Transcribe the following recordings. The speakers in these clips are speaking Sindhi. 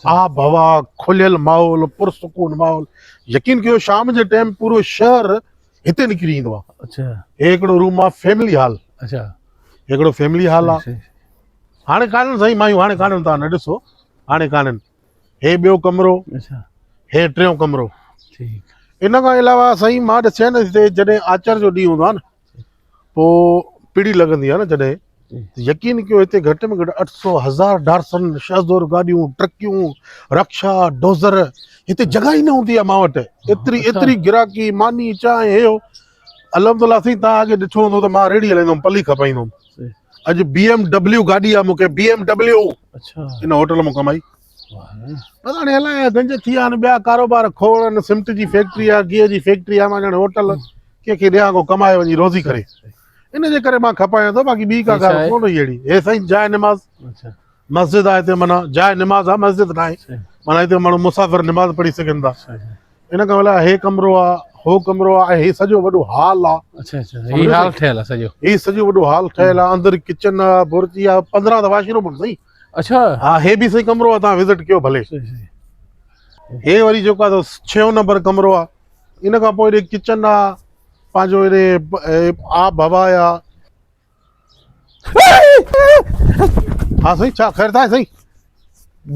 آب هوا، کليل ماحول، پرسڪون ماحول. يقين ڪيو شام جي ٽائيم پورو شهر هتي نڪري ايندو آ. اڇا. هي هڪڙو روم آ فيملي هال. اڇا. هڪڙو فيملي هال آ. هاڻي ڪانن سائين مايون هاڻي ڪانن تان نه ڏسو هاڻي ڪانن. هي ٻيو ڪمرو. اڇا. هي ٽيون ڪمرو. ٺيڪ. ان کان علاوه سائين مان ڏسيان نه هتي جڏهن آچر جو ڏينهن هوندو آ نه پوء پڙي لڳندي آ نه جڏهن يقين ڪيو هتي گهٽ ۾ گهٽ 800 هزار ڊارسن شهزور گاڏيون ٽرڪيون رڪشا ڊوزر هتي جڳهه ئي نه هوندي آ مان وٽ ايتري ايتري گراهڪي ماني چانهه هي هو الحمدلله سائين تان اڳي ڏٺو هوندو ته مان ريڙهي هلائيندو هوم پلي کپائيندو هوم اڄ بي ايم ڊبليو گاڏي آ مونکي بي ايم ڊبليو ان هوٽل مان ڪمائي بس هاڻي الائي گنج ٿي ويا آهن ٻيا ڪاروبار کوڙ آهن سمٽ جي فيڪٽري آ گيهه جي فيڪٽري آ مان ڄڻ هوٽل ڪنهن کي ڏيان ڪو ڪمائي وڃي روزي ڪري ان جي ڪري مان کپايان ٿو باقي ٻي ڪا ڳالهه ڪونه هئي اهڙي هي سائين جاء نماز مسجد آهي هتي معنيٰ جاء نماز آهي مسجد نه آهي معنيٰ هتي ماڻهو مسافر نماز پڙهي سگهن ٿا ان کان علاوه هي ڪمرو آهي هو ڪمرو آهي هي سڄو وڏو هال آهي اچھا اچھا هي هال ٺهيل آهي سڄو هي سڄو وڏو هال ٺهيل آهي اندر ڪچن آهي بورچي آهي 15 ته واش روم سائين اچھا ها هي به سائين ڪمرو آهي تان وزٽ ڪيو ڀلي هي وري جيڪو آهي ڇهون نمبر ڪمرو آهي ان کان پوء هيڏي ڪچن آ پنهنجو هيڏي آب هوا آ. ها سائين ڇا خير ته آهي سائين؟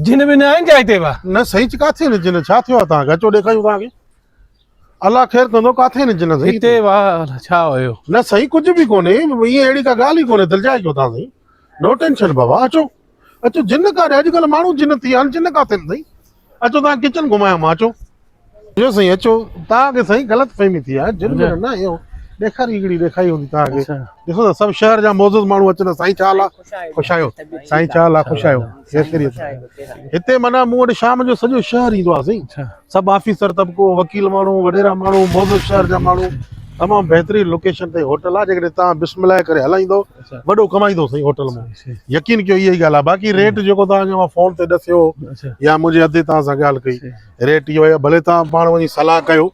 جن به نه آهن ڇا هتي با؟ نه سائين ڪاٿي آهن جن ڇا ٿيو آ توهان کي اچو ڏيکاريون توهان کي الله خير ڪندو ڪاٿي آهن جن سائين هتي واهه ڇا هيو؟ نه سائين ڪجهه به ڪونهي ائين اهڙي ڪا ڳالهه ئي ڪونهي دلجاء ڪيو توهان سائين نو ٽينشن بابا اچو اچو جن ڪاڏي اڄڪلهه ماڻهو جن ٿي ويا آهن جن ڪاٿي آهن سائين اچو توهان ڪچن گهمايان مان اچو اچو سائين اچو توهان کي سائين غلط فهمي ٿي آهي جن ۾ نه اهو ڏيکاري هڪڙي ڏيکائي هوندي توهان کي ڏسو ته سڀ شهر جا معزز ماڻهو اچن سائين ڇا حال آهي خوش آهيو سائين ڇا حال آهي خوش آهيو خير خيريت هتي معنيٰ مون وٽ شام جو سڄو شهر ايندو آهي سائين سڀ آفيسر طبقو وڪيل ماڻهو وڏيرا ماڻهو معزز شهر جا ماڻهو تمام بهترين لوڪيشن تي هوٽل آهي جيڪڏهن توهان بسم الله ڪري هلائيندو وڏو ڪمائيندو سائين هوٽل مان يقين ڪيو اها ئي ڳالهه آهي باقي ريٽ جيڪو توهان کي مان فون تي ڏسيو يا منهنجي ادي توهان سان ڳالهه ڪئي ريٽ اهو آهي ڀلي توهان پاڻ وڃي صلاح ڪيو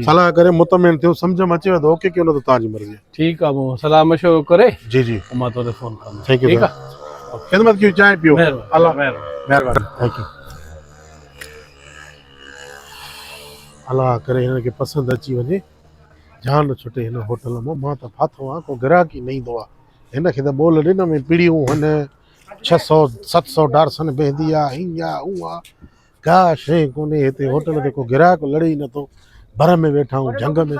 صلاح ڪري مطمئن ٿيو سمجهه ۾ اچيو ته اوڪي ڪيو نه ته توهان جي مرضي ٺيڪ آهي مون صلاح مشورو ڪري جي جي مان تو تي فون ڪندس thank you ٺيڪ آهي خدمت ڪيو چانهه پيو الله مهرباني thank you الله ڪري هنن کي پسند اچي وڃي. جان ڇٽي هن هوٽل مان، مان ته ڦاٿو آهيان، ڪو گراهڪ ئي نه ايندو آهي. هن کي ته ٻول ڏنم ۽ پڙيون هن 600 700 ڊارسن بيهندي آ، هيئن آ هونئن آ، ڪا شيء ڪونهي هتي هوٽل تي ڪو گراهڪ لڙي ئي نٿو، بر ۾ ويٺا آهيون جهنگ ۾.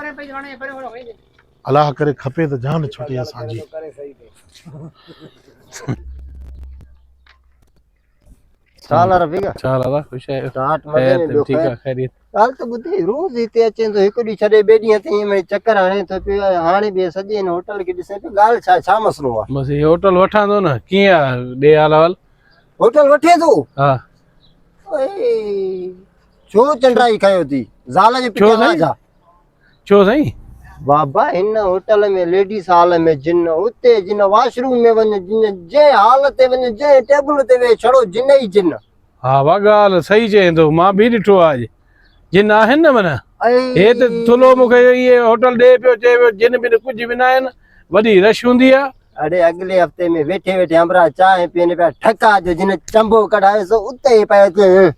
الله ڪري کپي ته جان ڇٽي اسان جي. ڇا حال آ رفيق؟ ڇا حال آ خوش آهيو؟ ٽاٽ مزي ۾ ٻيو ٺيڪ آ خيريت. ڳالهه ته ٻڌ روز هتي اچين ٿو هڪ ڏينهن ڇڏي ٻئي ڏينهن تي ائين چڪر هڻين ٿو پيو ۽ هاڻي به سڄي هن هوٽل کي ڏسين پيو ڳالهه ڇا ڇا مسئلو آ؟ بس هي هوٽل وٺان ٿو نه ڪيئن آ ڏي حال احوال. هوٽل وٺين ٿو؟ ها. اوئي ڇو چنڊائي کنيو ٿي زال جي پٺيان آ ڇا؟ ڇو سائين؟ بابا هن هوٽل ۾ ليڊيز هال ۾ جن اتي جن واش روم ۾ وڃ جن جنهن هال تي وڃ جنهن ٽيبل تي ويهه ڇڙو جن ئي جن. ها وا ڳالهه صحيح چئين ٿو مان به ڏٺو آ اڄ جن آهن نه معنيٰ هي ته ٿلهو مون کي اهي هوٽل ڏي پيو چئي پيو جن بن ڪجهه به نه آهن وڏي رش هوندي آ. اڙي اڳلي هفتي ۾ ويٺي ويٺي همراهه چانهه پيئن پيا ٺڪا جو جن چنبو ڪڍايو سو اتي ئي پيو اچي.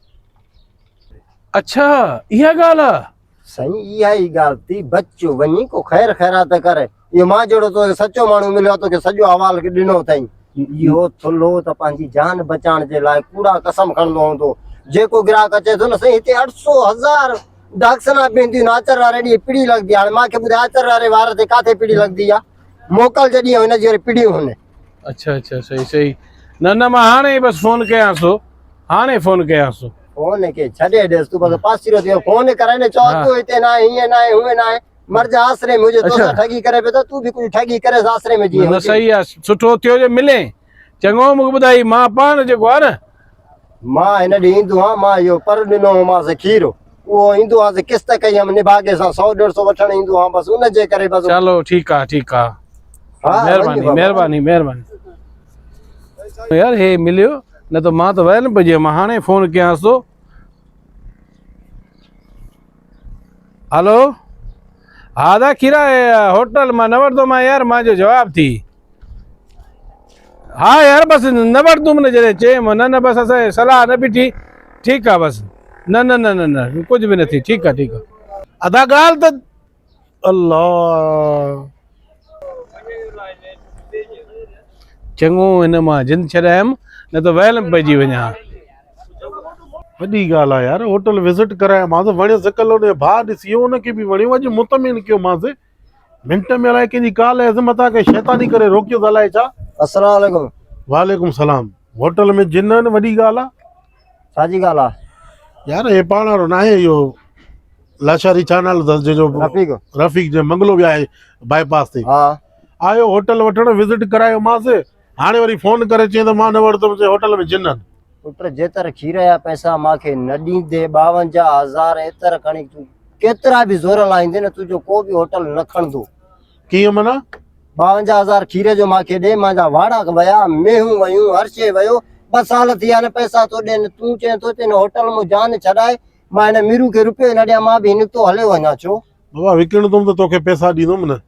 اڇا اها ڳالهه آ. سائين اها ئي ڳالهه ٿي بچ وڃي ڪو خير خيرات ڪر اهو مان جهڙو توکي سچو ماڻهو مليو آهي توکي سڄو احوال ڏنو اٿئي اهو ٿلهو ته پنهنجي جان بچائڻ جي لاء ڪوڙا قسم کڻندو هوندو جيڪو گراهڪ اچي ٿو نه سائين هتي اٺ سو هزار ڊاڪسنا پينديون آهن آچر واري ڏينهن پڙي لڳندي آهي هاڻي مان کي ٻڌاء آچر واري وار تي ڪاٿي پڙي لڳندي آهي موڪل جي ڏينهن هن جي وري پڙيون هن اڇا اڇا صحيح صحيح نه نه مان هاڻي ئي بس فون ڪيانس ٿو هاڻي فون ڪيانس ٿو. فون کي ڇڏي ڏيس تون بس پاسيرو ٿي ويو فون ڪرائي نه چئو تون هتي نه آهي هيئن نه آهي هونئن نه آهي مرج آسري ۾ هجي توسان ٺڳي ڪري پيو ته تون به ڪجهه ٺڳي ڪريس آسري ۾ جيئن نه صحيح آ سٺو ٿيو جو ملين چڱو مونکي ٻڌائي مان پاڻ جيڪو آ نه مان هن ڏي ايندو هان مان اهو پر ڏنو هومانس کير اهو ايندو هانس قسط ڪئي هيم نڀاڳي سان سو ڏيڍ سو وٺڻ ايندو هان بس ان جي ڪري بس چلو ٺيڪ آ ٺيڪ آ مهرباني مهرباني مهرباني يار هي مليو نه ته مان ته ويل پئجي مان هاڻي فون ڪيانس ٿو هلو ها دا کيرا هوٽل مان نه وٺندو مان يار مان جو جواب ٿي ها يار بس نه وٺندم نه جڏهن چيم نه نه بس اسان صلاح نه بيٺي ٺيڪ آ بس نه نه نه نه نه ڪجهه به نه ٿي ٺيڪ آ ٺيڪ آ. ادا ڳالهه ته الله. چڱو هن مان جند ڇڏايم نه ته ويل ۾ پئجي وڃان ها. وڏي ڳالهه آ يار هوٽل وزٽ ڪرايومانس وڻيس ڪلهه ان جو ڀاء ڏسي ويو ان کي به وڻيو اڄ مطمئن ڪيومانس منٽ ۾ الائي ڪنهن جي ڪال آيس متان ڪنهن شيطاني ڪري روڪيس الائي ڇا. السلام عليڪم. وعليڪم سلام هوٽل ۾ جن آهن وڏي ڳالهه آ. ڇا جي ڳالهه آ؟ يار هي پاڻ وارو ناهي اهو لاشاري ڇا نالو اٿس جنهن جو رفيق رفيق جنهن منگلو به آهي باء پاس تي ها آيو هوٽل وٺڻ وزٽ ڪرايومانس هاڻي وري فون ڪري چئي ته مان نه وٺندم چئي هوٽل ۾ جن آهن. پٽ جيتر کير جا پئسا مان کي نه ڏيندي 52 هزار ايتر کڻي تون ڪيترا به زور لائيندين نه تنهنجو ڪو به هوٽل نه کڻندو. ڪيئن معنيٰ؟ 52 هزار کير جو مان کي ڏي مانجا واڙا ويا مينهون ويون هر شي ويو ٻه سال ٿي ويا آهن پئسا ٿو ڏين تون چئين ٿو ته هن هوٽل مون جان ڇڏائي مان هن ميرو کي روپيو نه ڏيان مان به نڪتو هليو وڃان ڇو؟ بابا وڪڻندم ته توکي پئسا ڏيندم نه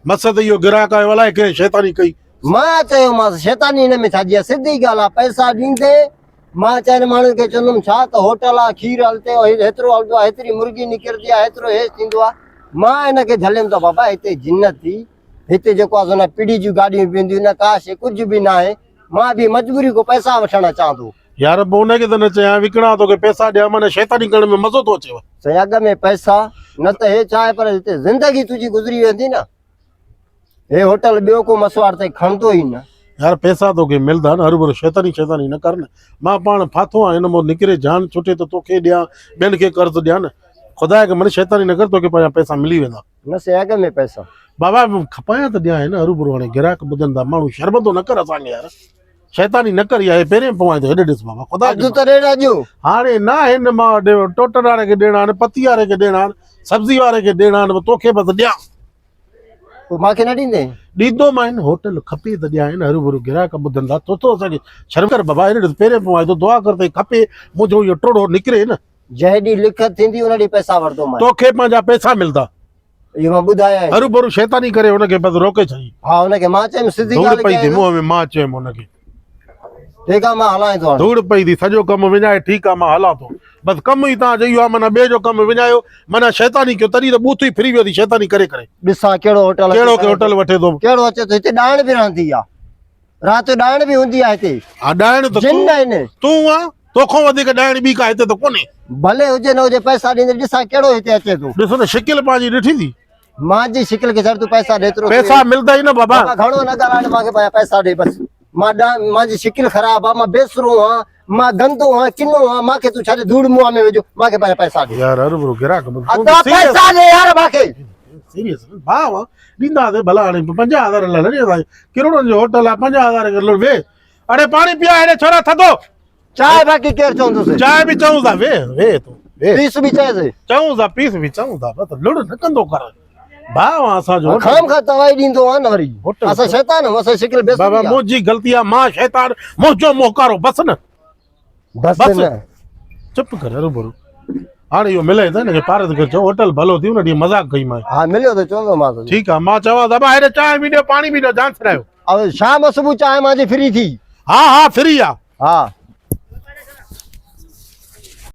مس ته اهو گراهڪ آيو الائي ڪنهن شيطاني ڪئي. مان چيومانس شيطاني هن ۾ ڇا جي آهي سڌي ڳالهه آهي پئسا ڏيندي مان چئن ماڻهن کي چوندم ڇا ته هوٽل آهي کير هلتي هيترو هلندو آهي هيتري مرغي نڪرندي آهي هيترو هيس ٿيندو آهي مان هن کي جهليم ته بابا هتي جنت ٿي هتي جيڪو آهي سو نه پڙي جون گاڏيون به اينديون نه ڪا شيء ڪجهه به ناهي مان به مجبوري ڪو پئسا وٺڻ اچان ٿو. يار پوء ان کي ته نه چيان وڪڻان توکي پئسا ڏيان معنيٰ شيطاني ڪرڻ ۾ مزو ٿو اچيو. سائين اڳ ۾ پئسا نه ته هي ڇا آهي پر هتي زندگي تنهنجي گذري ويندي نه هي هوٽل ٻيو ڪو مسواڙ تي کڻندو ئي نه. يار پئسا توکي ملدا نه هروڀرو شيطاني شيطاني نه ڪر نه مان پاڻ ڦاٿو آهيان هن مون نڪري جان ڇٽي ته توکي ڏيان ٻين کي قرض ڏيان نه خدا کي من شيطاني نه ڪر توکي پنهنجا پئسا ملي ويندا. نه سائين اڳ ۾ پئسا. بابا کپايان ته ڏيان نه هروڀرو هاڻي گراهڪ ٻڌن ٿا ماڻهو شرمندو نه ڪر اسان کي يار شيطاني نه ڪر يار پهرين پوان ٿو هيڏي ڏس بابا خدا اڌ ته ڏيڻ اڄ هاڻي نه هن مان ٽوٽر واري کي ڏيڻا آهن پتي واري کي ڏيڻا آهن سبزي واري کي ڏيڻا آهن توکي بس ڏيان. پوء مان کي نه ڏيندين؟ ڏيندومانء هوٽل کپي ته ڏيانء نه هروڀرو گراهڪ ٻڌندا ٿو ٿو اسان کي شرم ڪر بابا هيڏي ڏس پهرين پوان ٿو دعا ڪر ته کپي منهنجو اهو ٽوڙهو نڪري نه. جنهن ڏينهن لکت ٿيندي ان ڏينهن پئسا وٺندومانء. توکي پنهنجا پئسا ملندا. اهو مان ٻڌايائين. هروڀرو شيطاني ڪري هن کي بس روڪي ڇڏي. ها هن کي مان چيم سڌي ڌوڙ ڳالهه پئي ٿي ڪيائين. منهن ۾ مان چيم هن کي. ٺيڪ آ مان هلان ٿو هاڻي. ڌوڙ پئي ٿي سڄو ڪم وڃائي ٺيڪ آ مان هلان ٿو. بس ڪم ئي تان جو اهو آ معنيٰ ٻئي جو ڪم وڃايو معنيٰ شيطاني ڪيو تڏهن ته ٻوٿ ئي ڦري ويو ٿي شيطاني ڪري ڪري. ڏسان ڪهڙو هوٽل ڪهڙو هوٽل وٺي ٿو. ڪهڙو اچي ٿو هتي ڏائڻ به رهندي آ. رات جو ڏائڻ به هوندي آ هتي. ها ڏائڻ ته جن آهن. تون آ توکان وڌيڪ ڏائڻ ٻي ڪا هتي ته ڪونهي. ڀلي هجي نه هجي پئسا ڏيندي ڏسان ڪهڙو هتي اچي ٿو. ڏسو نه شڪل پنهنجي ڏٺي ٿي. مان جي شڪل کي ڇڏ تون پئسا ڏي ايترو. پئسا ملدا ئي نه بابا. بابا گهڻو نه ڳالهاء نه مان کي پنهنجا پئسا ڏي بس. مان ڏان مان جي شڪل خراب آ مان بيسرو آن مان گندو آن ڪنو آن مان کي تون ڇڏ ڌوڙ منهن ۾ وجهو مان کي پنهنجا پئسا ڏي. يار هروڀرو گراهڪ ادا پئسا ڏي يار مان کي. سيريس ڀاء ڏينداسين ڀلا هاڻي 50,000 لاء نه ڏينداسين ڪروڙن جو هوٽل آ 50,000 کي وي اڙي پاڻي پيا هيڏي ڇورا ٿڌو چانهه باقي ڪير چوندس چانهه به چئون ٿا وي وي تون وي پيس به چئس چئون ٿا پيس به چئون ٿا بس لڙ نه ڪندو ڪر ڀاء اسان جو خام کان توائي ڏيندو آ نه وري اسان شيطان آهيون اسان شڪل بيس بابا منهنجي غلطي آ مان شيطان منهنجو منهن ڪارو بس نه بس نه چپ ڪر هروڀرو هاڻي اهو ملي ته هن کي پارت کي چئو هوٽل ڀلو ٿي ان ڏينهن مذاق ڪئي مان ها مليو ته چوندو مان ٺيڪ آ مان چوان ته ڀاء هيڏي چانهه به ڏيو پاڻي به ڏيو جان ڇڏايو او شام صبح چانهه مانجي فري ٿي ها ها فري آ ها.